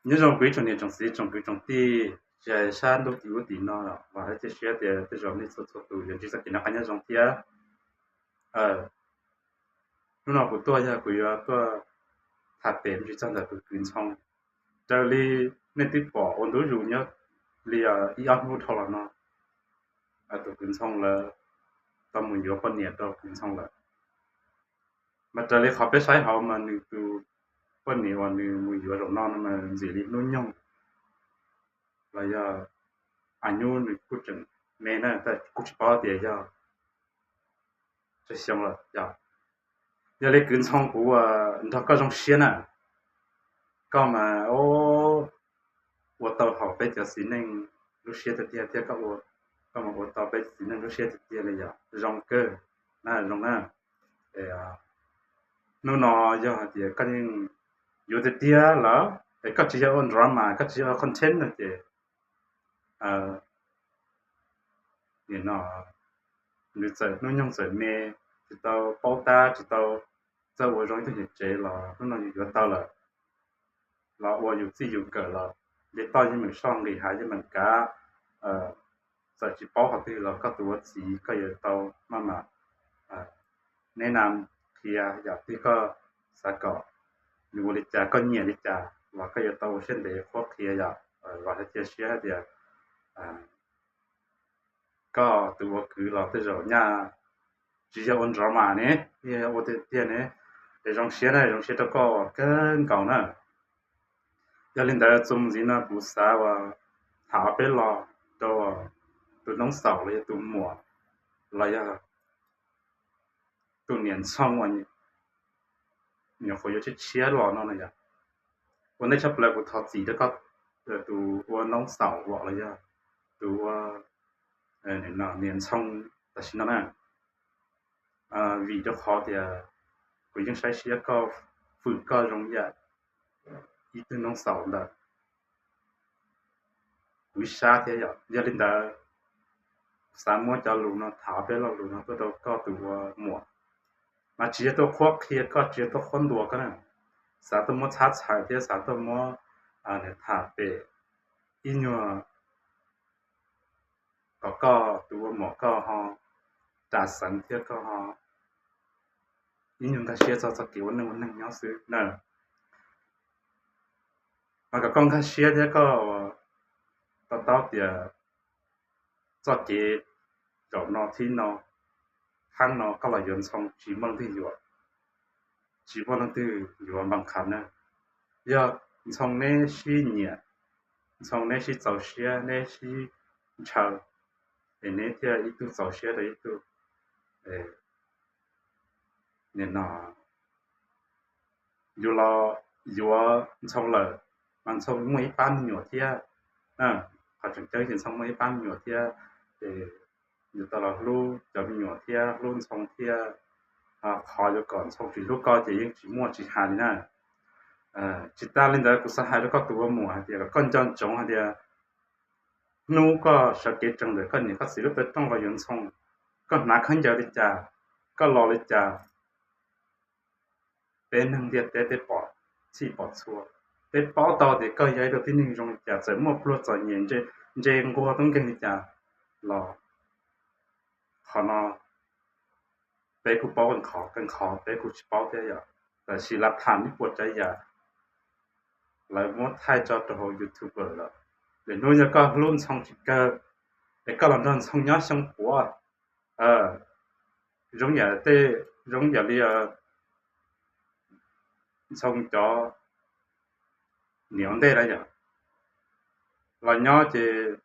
Nyob zoo kuv ib tsoom niam tsoom txiv tsoom kwv tsoom tij, tsis hais sab ntuj tim ub tim no, vam thiab cia siab tias tej zaum nej txhua txhua tus yuav ntsib txoj kev noj qab nyob zoo thiab. Hnub no kuv tuaj yog kuv yuav tuaj tham pem me ntsis txog ntawm tus kwv Ntxhoo. Raws li nej twb pom ua ntu zus nyob li ib ob hnub dhau los no, tus kwv Ntxhoo lawv tau mus yuav poj niam rau kwv Ntxhoo lawm. Mas raws li qhov peb saib hauv mas nws tus poj niam uas nws mus yuav zaum no no mas ntxim li hnub nyoog los yog a nyub nws kuj tseem me na, kuj tsis paub tias yog tsawg xyoo lawm. Yog li kwv Ntxhoo, kuv ua nrog koj zoo siab na. Koj mas ua tau haum peb cov txiv neej lub siab tiag tiag thiab, koj mas ua tau peb txiv neej lub siab tiag tiag li yom. Zoo kawg na, zoo na. Hnub no yog hais tias koj yeej yuav tiag tiag lawm es koj tsis yog ua drama, koj tsis yog ua content no ces nim no nws txawm hnub nyoog txawm me, tsis tau paub tab, tsis tau txawj ua zoo ib tug niam tsev los hnub no yus yuav tau lawm, los ua yus txij yus nkawm los, li toj yeej meem soj, nqis hav yeej meem kav. Txawm tsis paub qhov twg los koj tus ua txiv koj yuav tau maj mam neb na, qhia yam twg koj xav kom nws ua li cas, koj nyiam li cas los koj yuav tau ua siab ntev qhuab qhia yom. Vam thiab cia siab hais tias koj tus ua kwv los tej zaum nyaj tsis yog ua drama ne, yog ua tiag tiag ne, es zoo siab na, zoo siab rau koj kawg nkaus na. Yog li ntawd txuas mus ntxiv no kuv xav ua tham ob peb lo rau tus noob xaum los yog tus muam los yog tus niam Ntxhoo uas nyuam qhuav yuav tshiab tshiab los no no yom. Ua ntej tshaj plaws kuv thov txim rau koj tus ua noob xaum los yog tus ua niam Ntxhoo tam sim no na, vim rau qhov tias kuv yeej saib siab koj, fwm koj zoo yam ib tug noob xaum ntawm kuv ib sab thiab yom. Yog li ntawd xav muab cov lus no, tham ob peb lo lus no tuaj rau koj tus ua muam, mas tsis yog tuaj qhuab qhia koj, tsis yog tuaj qhuab ntuas koj na, xav tuaj muab txhab txhais thiab xav tuaj muab tham pem ib nyuag kom koj tus ua muam koj ho ras xeev thiab koj ho ib nyuag nkag siab txog txoj kev ua neej ua neeg nyob xwb na. Mas kom koj nkag siab thiab koj to taub tias txoj kev zaum no thib no, thaab no koj los yuav Ntxhoo tsis muaj leej twg yuav, tsis muaj leej twg yuav npaj qha na. Yog Ntxhoo neb sib nyiam, Ntxhoo neb sib txaus siab, neb sib ntshaw, es neb thiaj ib tug txaus siab rau ib tug. Nim no yus los yuav Ntxhoo lawm, mas Ntxhoo muaj ib pab me nyuam thiab. Qhov tseem ceeb ces Ntxhoo muaj ib pab me nyuam thiab, ces yus tau los hlub cov me nyuam thiab hlub Ntxhoo thiab. Qhov yuav kom Ntxhoo tsis hlub koj ces yeej tsis muaj tsis hais li na. Tsis tas li ntawd kuv xav hais rau koj tus ua muam hais tias kom koj nco ntsoov hais tias hnub koj sawv kev tsees ntawm koj niam koj txiv lub taw rooj los yuav Ntxhoo, koj hnav khaub ncaws li cas, koj los li cas, peb neeg ntiaj teb peb pom txhij pom txhua, peb paub tau tias koj yog ib tug tib neeg zoo li cas, txawm muaj pluag txom nyem, ntse nquag tub nkeeg li cas los qhov no peb kuj paub kawg nqhov, kawg nqhov peb kuj tsis paub thiab yom. Tab sis lawv tham ib puas tsav yam, lawv muab thaij tso rau hauv YouTuber lawm. Lwm hnub yog koj hlub Ntxhoo tsis kawg, es koj los nrog Ntxhoo nyob xyoo puav, zoo yam tej, zoo yam li Ntxhoo cov niam ua ntej na yom, los nyob ces,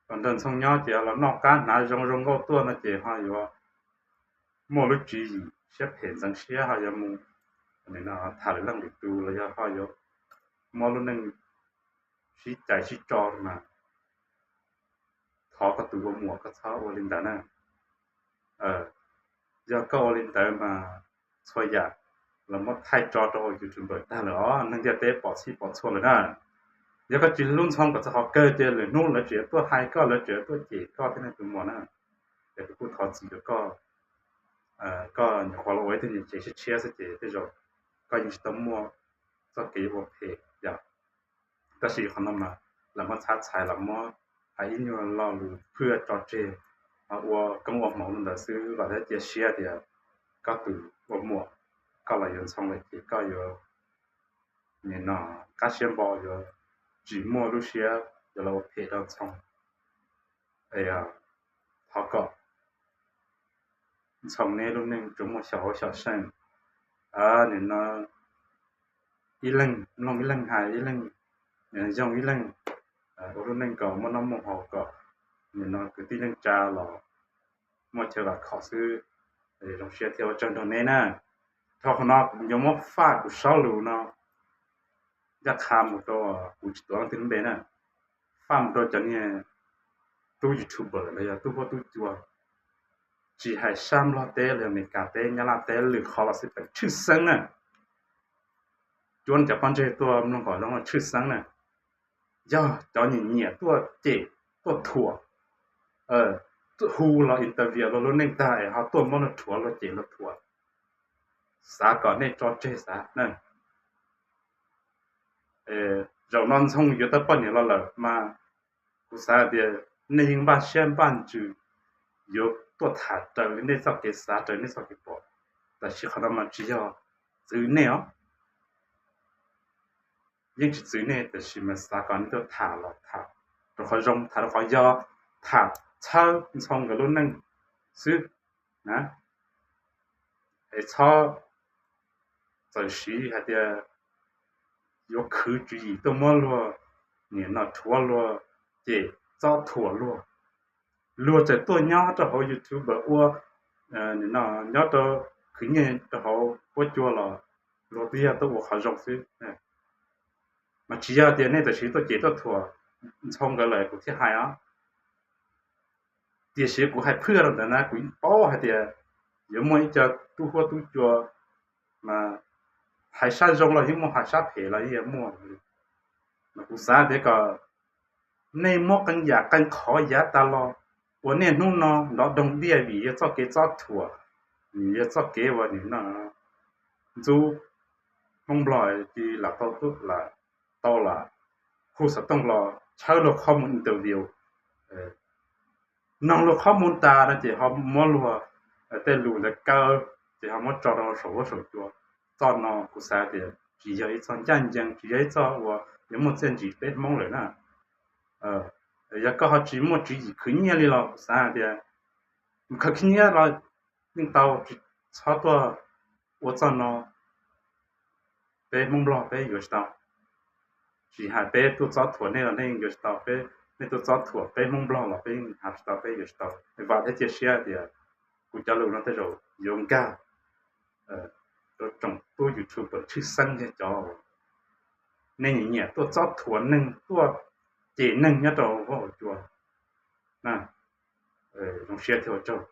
los nrog Ntxhoo nyob ces los noj qab hnav zoo zoo nkauj tuaj no ces ho yuav muaj lub tswv yim siab phem ntxeev siab ho yuav mus tham lwm leej lwm tus los yog ho yuav muab lub neej sib cais sib tso mas thov koj tus ua muam koj txhob ua li ntawd na. Yog koj ua li ntawd mas txhua yam los muab thaij tso rau hauv YouTuber tag lawm os, neeg ntiaj teb pom txhij pom txhua lawm na. Yog koj tsis hlub Ntxhoo kom txog qhov kawg ces lwm hnub lawv tseem yuav tuaj hais koj, lawv tseem yuav tuaj cem koj thiab ne tus muam na. Es kuv kuj thov txim rau koj, koj nyuam qhuav los ua ib tug niam tsev tshiab tshiab xwb ces tej zaum koj yeej tsis tau muaj txoj kev ua phem yom. Tab sis qhov no mas lawv muab txhab txhais los muab hais ib nyuag lo lus phwj tso tseg, ua koob ua hmoov rau ntawd xwb. Vam thiab cia siab tias koj tus ua muam, koj los yuav Ntxhoo lawm ces koj yuav nim no qab siab npo, yuav tsis muaj lub siab yuav los ua phem rau Ntxhoo. Thov kom Ntxhoo neb lub neej tsuas muaj xyaum hauv xyaum seej, nim no ib leeg mloog ib leeg hais, ib leeg yoog ib leeg, ua lub neej kom muaj noj muaj haus, kom nim no kwv tij neej tsa los muaj chaw vam khom xwb. Zoo siab thiab ua tsaug nrog neb na. Thaum qhov no kuv yuav muab faj kuv saub lus no ncaj qha mus rau, kuv tsis tuav leej twg lub npe na, faj mus rau cov niag tub YouTuber los yog tub huab tub cua, tsis hais sab Nplog teb los yog Amelikas teb, Nyab Laj teb, lwm qhov los xij peem tshwj xeeb na. Cuab cov pob ntseg tuaj mloog kom zoo tshwj xeeb na. Yog cov nyiam nyiam tuaj cem, tuaj thuam, hu los interview luag lub neej tag es ho tuaj muab luag rhuav, luag cem luag thuam, xav kom nej tso tseg xav na. Zaum no Ntxhoo yuav tau poj niam los lawm mas kuv xav tias nej yeej npaj siab npaj ntsws yuav tuaj tham raws li nej txoj kev xav, raws nej txoj kev pom. Tab sis qhov no mas tsis yog txwv nej os, yeej tsis txwv nej, tab sis mas xav kom nej tuaj tham los tham rau qhov zoo, tham rau qhov yog, tham txhawb Ntxhoo nkawd lub neej xwb na. Es txhob txawm siv hais tias yuav khwv tswv yim tuaj muab luag nim no rhuav, luag cem, txob thuam luag. Luag txawm tuaj nyob rau hauv YouTube ua, nyob rau khwv nyiaj rau hauv huab cua los luag twb yog tuaj ua qhov zoo xwb. Mas tsis yog tias nej tam sim tuaj cem tuaj thuam Ntxhoo nkawd lawm kuv thiaj hais os. Tiam sis kuv hais phwj rau ntawd na, kuv paub hais tias yuav muaj ib co tub huab tub cua mas hais sab zoo los yeej muaj, hais sab phem los yeej muaj. Mas kuv xav tias kom nej muab qee yam qee qhov yav tas los uas niaj hnub no nrov doog diaj vim yog txoj kev txob thuam, yog txoj kev uas nim no ntxub Hmoob Nplog lam tau, lam tau lam hu xov tooj los tshawb luag qhov mus interview, noog luag qhov mus tas no ces ho muab luag tej lus ntawd kaw, ces ho muab tso rau saum huab saum cua. Txoj no kuv xav tias tsis yog ib txoj ncaj ncees, tsis yog ib txoj uas yuav muaj txiaj ntsig peb Hmoob lawm na. Yog koj ho tsis muaj tswv yim khwv nyiaj li los kuv xav tias khaws khib nyiab los yeej tau, tsis txhob tuaj ua txoj no, peb Hmoob Nplog peb yuav tsis tau. Tsis hais peb tuaj txob thuam nej los nej yuav tsis tau, peb, nej tuaj txob thuam peb Hmoob Nplog los peb yeej hais tsis tau, peb yuav tsis tau. Vam thiab cia siab tias kuv cov lus no tej zaum yuav nkag rau tsoom tub YouTuber tshwj xeeb yog cov nej nyiam nyiam tuaj txob thuam neeg, tuaj cem neeg nyob rau huab cua. Zoo siab thiab ua tsaug.